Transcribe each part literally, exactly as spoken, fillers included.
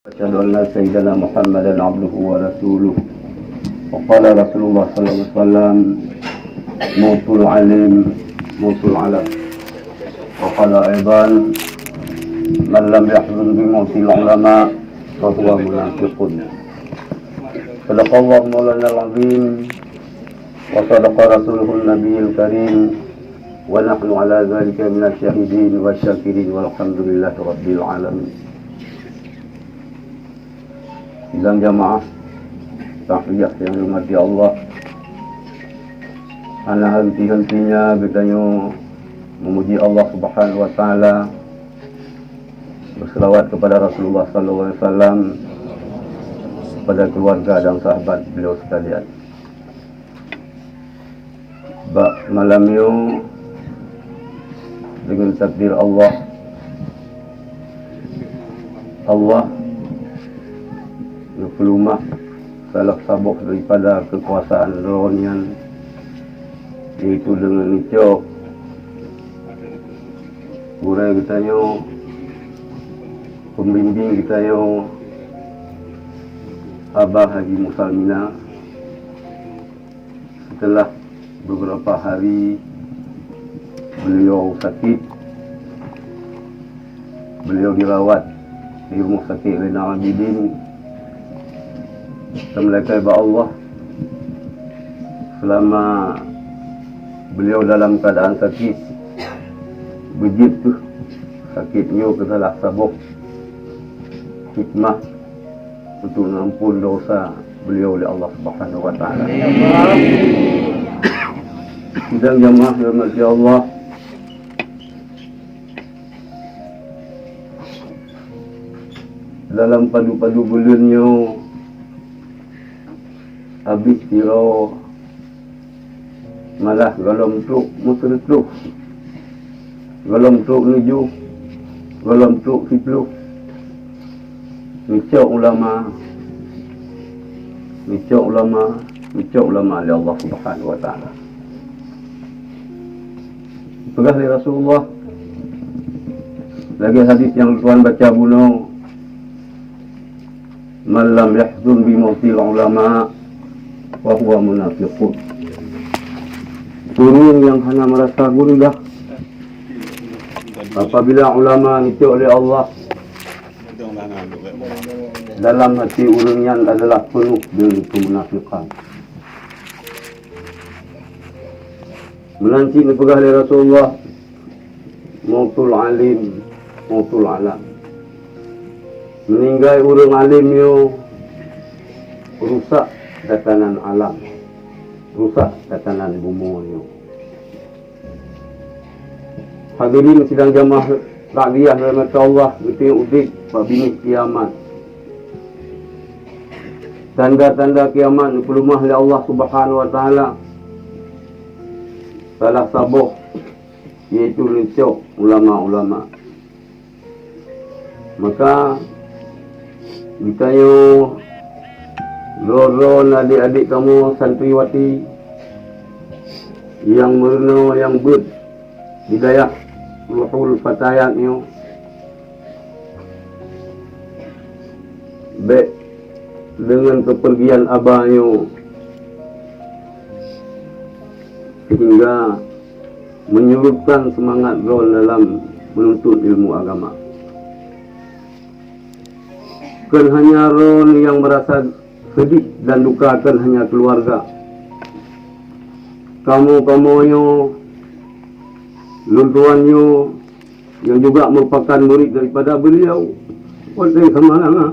أشهد أن سيدنا محمدا عبده ورسوله. وقال رسول الله صلى الله عليه وسلم: موتوا العالم، موتوا العلم. وقال أيضا: من لم يحزن بموت العلماء فهو منافق. صدق الله مولانا العظيم، وصدق رسوله النبي الكريم، ونحن على ذلك من الشاهدين والشاكرين، والحمد لله رب العالمين. Sidang jamaah takziah yang dirahmati Allah, hana henti-hentinya geutanyoe memuji Allah Subhanahu wa Taala, berselawat kepada Rasulullah sallallahu alaihi wasallam, kepada keluarga dan sahabat beliau sekalian. Bak malam nyoe, deungon takdir Allah, Allah geupeulumah salah saboh daripada keukuasaan Droe nyan, yaitu deungon neucok gurée geutanyoe, pembimbing geutanyoe, Abah Haji Musa Mina. Setelah beberapa hari beliau sakit, beliau dirawat di Rumah Sakit Zainal Abidin. Tameulakée bak Allah, selama beliau dalam keadaan sakit, beujeuet kheueh sakit nyoe keu salah saboh hikmah untuk neuampon dosa beliau lé Allah Subhanahu wa Taala. Sidang jamaah dirahmati Allah, dalam padub-padub buleuen nyoe habéh sidroe, malah gohlom trok meuseureutoh, gohlom trok neujôh, gohlom trok siplôh. Neucok ulama, neucok ulama, neucok ulama lé Allah Subhanahu wa Taala. Peugah lé Rasulullah lagée hadis nyang tuan baca bunoe, "Man lam yahzun bi mautil ulama, fa huwa munafiqun." Ureuëng nyang hana meurasa gundah apabila ulama neucok lé Allah, dalam hati ureuëng nyan adalah peunoh deungon keumunafikan. Meunan cit neupeugah lé Rasulullah, "Mautul alim, mautul alam." Meuninggai ureuëng alim nyoe, rusak tatanan alam, rusak tatanan bumoe nyoe. Hadirin sidang jamaah takziah rahmat Allah, geutanyoe udeb bak binéh kiamat. Tanda-tanda kiamat neupeulumah lé Allah Subhanahu wa Taala. Salah saboh yaitu neucok ulama-ulama. Maka geutanyoe droe-droe adék-adék kamoe santriwati nyang meurunoe nyang beuet di dayah Ruhul Fatayat nyoe, bék deungon keupeurgian aba nyoe sehingga menyurutkan seumangat droe dalam meununtut ilmu agama. Kon hanya droe nyang meurasa seudeh dan duka, kon hanya keuluwarga. Kamoe-kamoe nyoe, lôn tuan nyoe, nyang juga meurupakan murit daripada beuliau, watée sama langa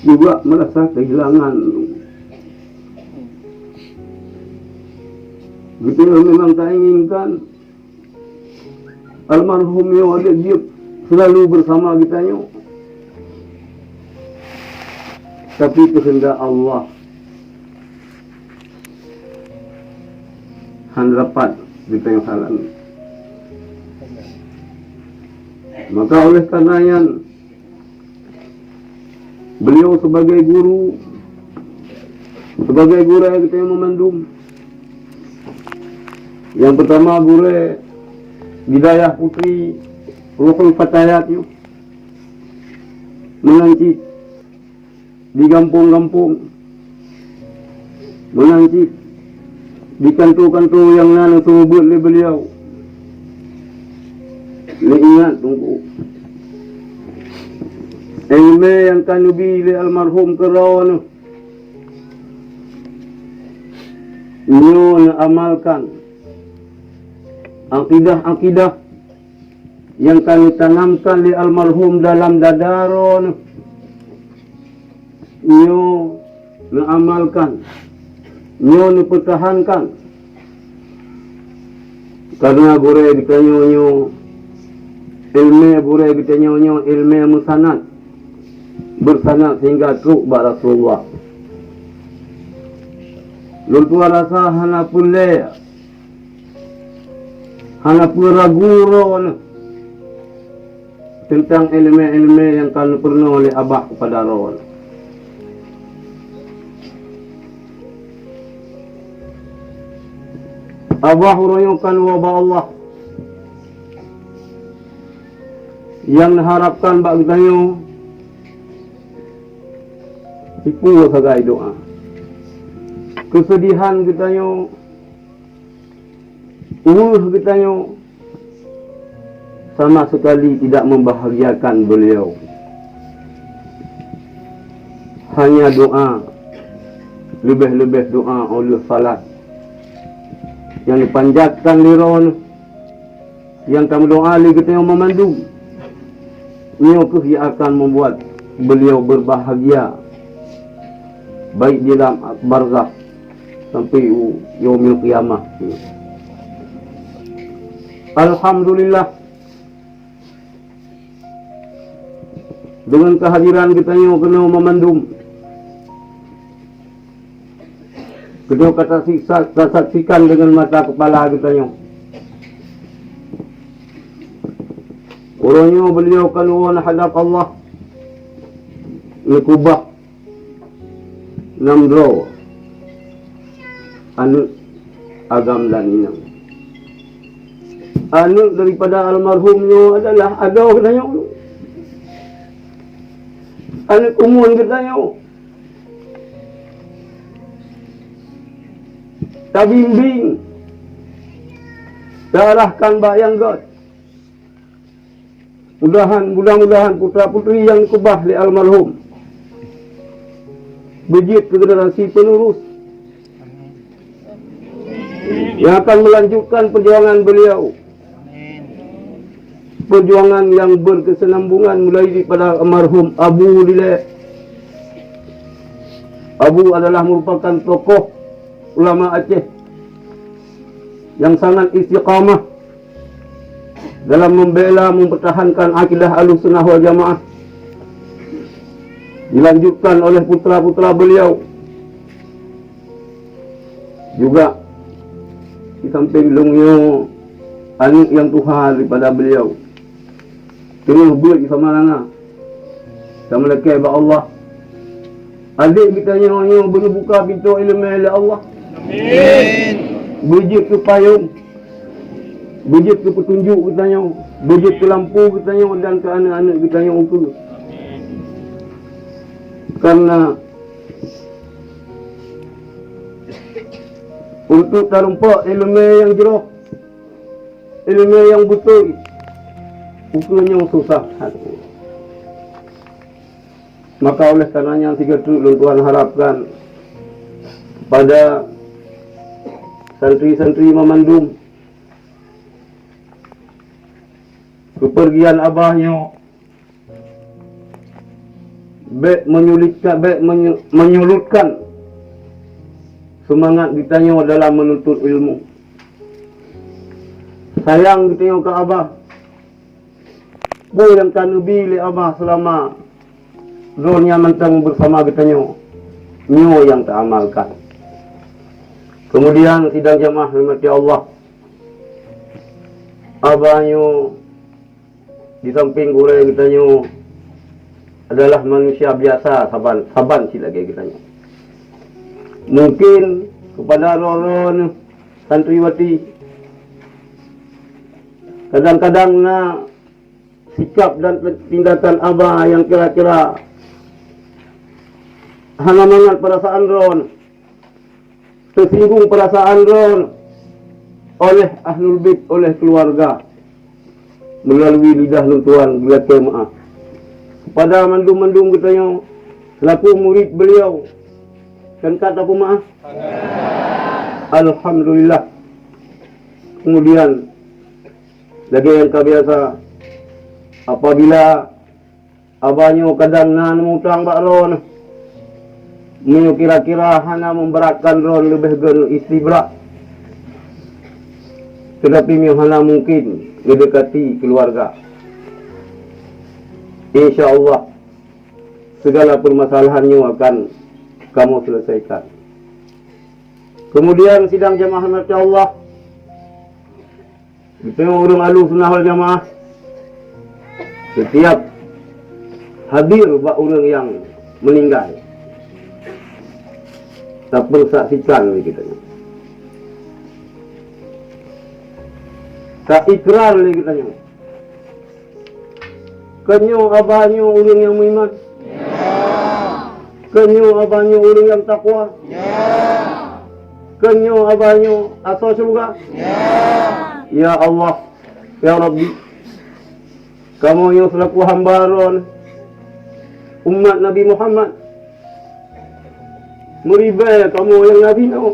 juga meurasa keuhilangan. Geutanyoe memang tainginkan almarhum nyoe adak jeuet seulalu beusama geutanyoe. Tapi keuheundak Allah hana dapat geutanyoe halangi. Maka oleh karena nyan, beliau sebagai guru, sebagai gurée geutanyoe meumandum. Nyang peurtama gurée di dayah putri Ruhul Fatayat nyoe. Meunan cit di gampông-gampông, meunan cit di kantô-kantô nyang na neuseumeubeuet lé beuliau. Neuingat Teungku, iéleumé nyang ka neubi lé almarhum keudroe neuh, nyoe neuamalkan. Akidah-akidah nyang ka neutanamkan lé almarhum dalam dada droeneuh, nyoe neuamalkan, nyoe neupeutahankan. Karena gurée geutanyoe nyoe, iéleumé gurée geutanyoe nyoe iéleumé meusanad, beusanad sehingga trok bak Rasulullah. Lôn tuan rasa hana peureulée, hana peue ragu droeneuh teuntang iéleumé-iéleumé nyang ka neupeurunoe lé Abah keupada droeneuh. Abah uroe nyoe ka neuwoe bak Allah nyang neuharapkan bak geutanyoe sipeue sagai doá. Keuseudihan geutanyoe, ueh geutanyoe sama sekali tidak membahagiakan beliau. Hanya doá, leubeh-leubeh doá óh lheueh salat nyang dipanjatkan lé droeneuh, nyang tameudoá lé geutanyoe meumandum. Nyoe kheueh nyang akan membuat beliau berbahagia, baik di dalam barzakh sampai u yaumil qiyamah. Alhamdulillah, deungon keuhadiran geutanyoe keunoe meumandum, keunoe ka tasiksa-, tasaksikan deungon mata keupala geutanyoe. Uroe nyoe beliau ka lheueh hadap Allah, neukeubah nam droe aneuëk agam dan inong. Aneuëk daripada almarhum nyoe adalah adoe geutanyoe, aneuëk umum geutanyoe. Tabimbing, taarahkan bak nyang gét. Mudahan, mudah-mudahan putra-putri nyang keubah lé almarhum beujeuet keu generasi penerus nyang akan melanjutkan perjuangan beliau. Perjuangan nyang berkesinambungan mulai daripada almarhum Abu Lilé. Abu adalah merupakan tokoh ulama Aceh yang sangat istiqamah dalam membela, mempertahankan akidah Ahlussunnah wal Jamaah, dilanjutkan oleh putra-putra beliau. Juga di samping lôn nyoe, aneuëk nyang tuha daripada beliau, teungoh beuet di Samalanga. Tameulakée bak Allah, adék geutanyoe nyoe beuneubuka pintoe iéleumé lé Allah. Amin. Beujeuet keu payong, beujeuet keu peutunjuk geutanyoe, beujeuet keu lampôh geutanyoe dan keu aneuëk-aneuëk geutanyoe ukeue. Karena untuk tarumpok iéleumé nyang jroh, iéleumé nyang beutôi, ukeue nyoe susah that. Maka oleh karena nyan sigoe treuk lôn tuan harapkan pada santri-santri meumandum, keupeurgian Abah nyoe bék menyulitkan, bék menyu-, menyurutkan seumangat geutanyoe dalam meununtut ilmu. Sayang geutanyoe keu Abah. Peue nyang ka neubi lé Abah seulama droe nyan mantong beusama geutanyoe, nyoe nyang taamalkan. Keumudian, sidang jamaah rahmati Allah, Abah nyoe di samping gurée geutanyoe adalah manusia biasa saban, saban cit lagée geutanyoe. Mungkin keupada droe-droe neuh santriwati, kadang-kadang na sikap dan tindakan Abah nyang kira-kira hana mangat peurasaan droen, teusinggung peurasaan droen oleh ahlul bait, oleh keuluwarga, meulalu lidah lôn tuan geulakée meuáh. Kepada mandum-mandum geutanyoe, selaku murid beliau, kan ka tapeumaáh? Alhamdulillah. Kemudian, lagée nyang ka biasa, apabila Abah nyoe kadang na mutang bak droen, meunyoe kira-kira hana meuberatkan droen leubeh gen istibrak, teutapi nyoe hana mungken geudekati keuluwarga. Insya Allah, segala permasalahan nyoe akan kamoe selesaikan. Kemudian, sidang jamaah rahmati Allah, geutanyoe ureuëng Ahlussunnah wal Jamaah setiap hadir bak ureuëng nyang meuninggai, tapeursaksikan lé geutanyoe, taikrar lé geutanyoe, "Kon nyoe Abah nyoe ureuëng nyang meuiman? Kon nyoe Abah nyoe ureuëng nyang takwa? Kon nyoe Abah nyoe asoe syeuruga?" Ya Allah, ya Rabbi, kamoe nyoe seulaku hamba droen, umat Nabi Muhammad, meuribée kamoe nyang na binoe.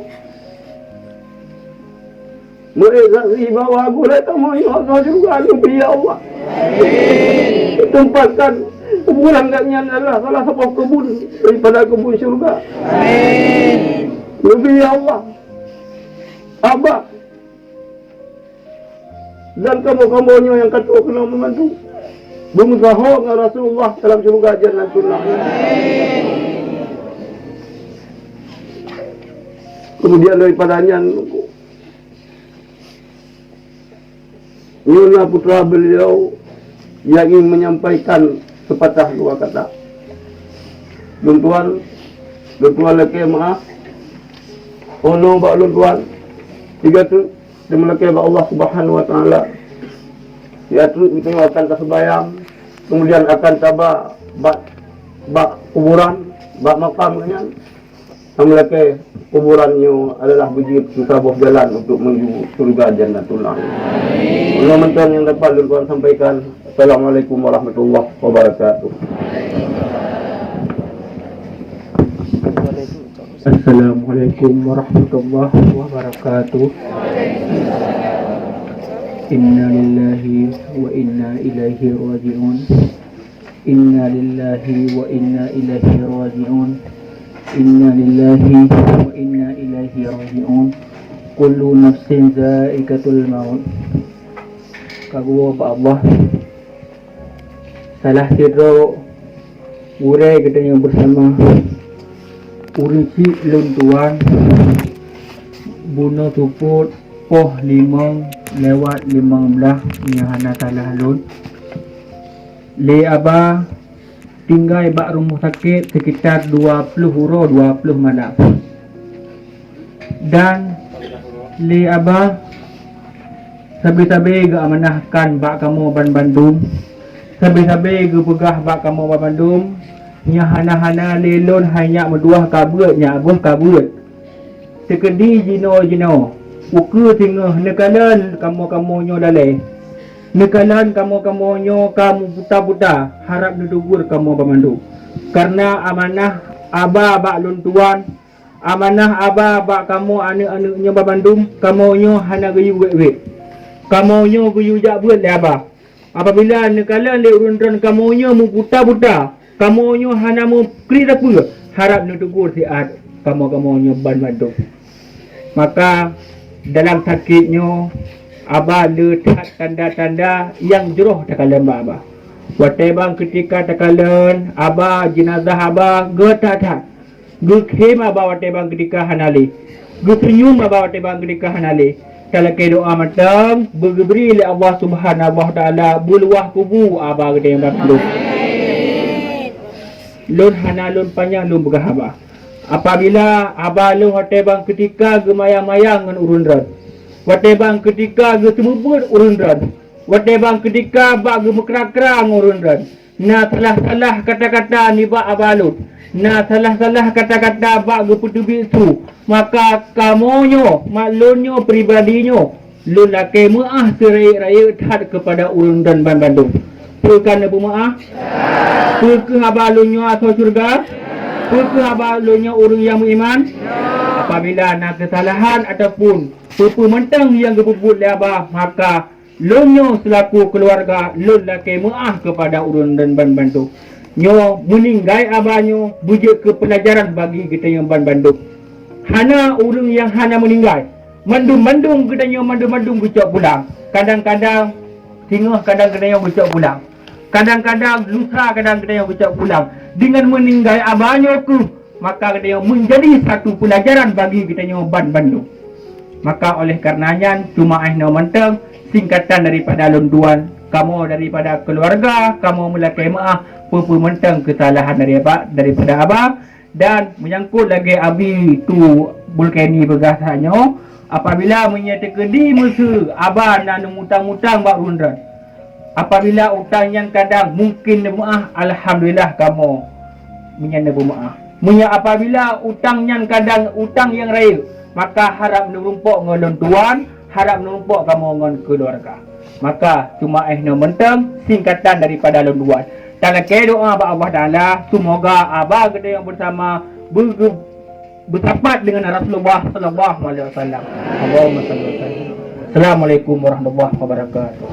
Meuék saksi bahwa gulée kamoe nyoe asoe syeuruga, Nabi, ya Allah. Tempatkan kuburan gobnyan adalah salah saboh keubun daripada keubun syeuruga. Nabi, ya Allah. Abah dan kamoe-kamoe nyoe nyang ka trok keunoe meubantu, beumeusaho ngon Rasulullah dalam syeuruga Jannatun Na'im. Kemudian daripada nyan, nyoe na putra beliau nyang ingin menyampaikan sepatah dua kata. Lôn tuan, lôn tuan lakée meuáh, unoe bak lôn tuan, tiga teuk, dan meulakée bak Allah Subhanahu wa Taala. Ya, teuk geutanyoe akan taseumayang, kemudian akan taba bak, bak kuburan, bak makam nyan. Meulakée kuburan nyoe adalah beujeuet saboh jalan untuk menuju syeuruga Jannatul Na'im. Nyoe mantong nyang dapat lôn tuan sampaikan. Assalamualaikum warahmatullahi wabarakatuh. Assalamualaikum warahmatullahi wabarakatuh. Innalillahi wa inna ilaihi raji'un. Innalillahi wa inna ilaihi raji'un. Innalillahi wa inna ilaihi raji'un. Kullu nafsin za'iqatul maut. Kagoe bak Allah. Salah sidroe gurée geutanyoe beusama, ureuëng chik lôn tuan, bunoe seupôt poh limong lewat limong blaih, nyang hana salah lôn. Lé Abah tinggai bak rumoh sakét sekitar dua ploh uroe dua ploh malam. Dan lé Abah sabe-sabe geuamanahkan bak kamoe banmandum, sabe-sabe geupeugah bak kamoe banmandum, nyang hana-hana lé lôn hai nyak meutuah ka beuet, nyak boh ka beuet. Teukeudi jinoe-jinoe, ukeue singoh neukalon kamoe-kamoe nyoe dalée. Neukalon kamoe-kamoe nyoe ka meubuta-buta, harab neuteugor kamoe banmandum. Kareuna amanah Abah bak lôn tuan, amanah Abah bak kamoe aneuëk-aneuëk nyoe banmandum, kamoe nyoe hana geuyue wét-wét. Kamoe nyoe geuyue jak beuet lé Abah. Apabila neukalon lé ureuëng droen kamoe nyoe meubuta-buta, kamoe nyoe hana meukri sapeue, harab neuteugor siat kamoe-kamoe nyoe banmandum. Maka dalam sakét nyoe, Abah le that tanda-tanda nyang jroh takalon bak Abah. Watée ban keutika takalon Abah, jeunazah Abah geuthat-that. Geukhém Abah watée ban keutika hana lé. Geuseunyum Abah watée ban keutika hana lé. Talakée doá mantong beugeubri lé Allah Subhanahu wa Taala beuluwah kubu Abah geutanyoe ban mandum. Lôn hana lôn panyang lôn peugah Abah. Apabila Abah lôn watée ban keutika geumayang-mayang ngon ureuëng droen, watée ban keutika geuseumeubeuet ureuëng droen, Watée ban keudika bak geumeukra-kra ngon ureuëng droen, na salah-salah kata-kata nibak aba lôn, na salah-salah kata-kata bak geupeuteubiet su, maka kamoe nyoe, mak lôn nyoe pribadi nyoe, lôn lakée meuáh seurayeuk-rayeuk that keupada ureuëng droen banmandum. Peu ka neupeumeuáh? Peu kheueh aba lôn nyoe asoe syeuruga? Peu kheueh aba lôn nyoe ureuëng nyang meuiman? Apabila na keusalahan ataupun peue-peue mantong nyang geupeubuet lé aba, maka lôn nyoe seulaku keuluwarga lôn lakée meuáh keupada ureuëng droen banmandum. Nyoe meuninggai aba nyoe beujeuet keu peulajaran bagi geutanyoe banmandum. Hana ureuëng nyang hana meuninggai. Mandum-mandum geutanyoe mandum-mandum geucok pulang. Kadang-kadang singoh kadang geutanyoe geucok pulang. Kadang-kadang lusa kadang geutanyoe geucok pulang. Dengan meuninggai aba nyoe kheueh, maka geutanyoe meunjadi satu peulajaran bagi geutanyoe banmandum. Maka oleh karena nyan, cuma eh nyoe mantong singkatan daripada lôn tuan, kamoe daripada keuluwarga, kamoe meulakée meuáh peue-peue mantong keusalahan daripada, daripada aba, dan meunyangkot lagée Abi Tu Bulkeni peugah saat nyoe, apabila meunyoe teukeudi meuseu aba na neumutang-mutang bak ureuëng droen, apabila utang nyan kadang mungkin neumeuáh, alhamdulillah kamoe meunyan neupeumeuáh. Meunyoe apabila utang nyan kadang utang nyang rayeuk, maka harab neurumpok ngon lôn tuan, harab neurumpok kamoe ngon keuluwarga. Maka cuma eh nyoe mantong singkatan daripada lôn tuan. Talakée doá bak Allah Taala, seumoga aba geutanyoe beusama beugeu-, beusapat dengan Rasulullah sallallahu alaihi wasallam. Allahumma shalli wa sallim. Assalamualaikum warahmatullahi wabarakatuh.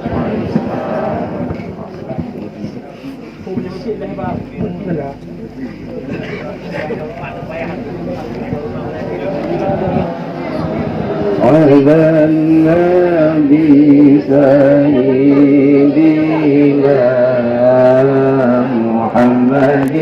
على النبي سيدنا محمد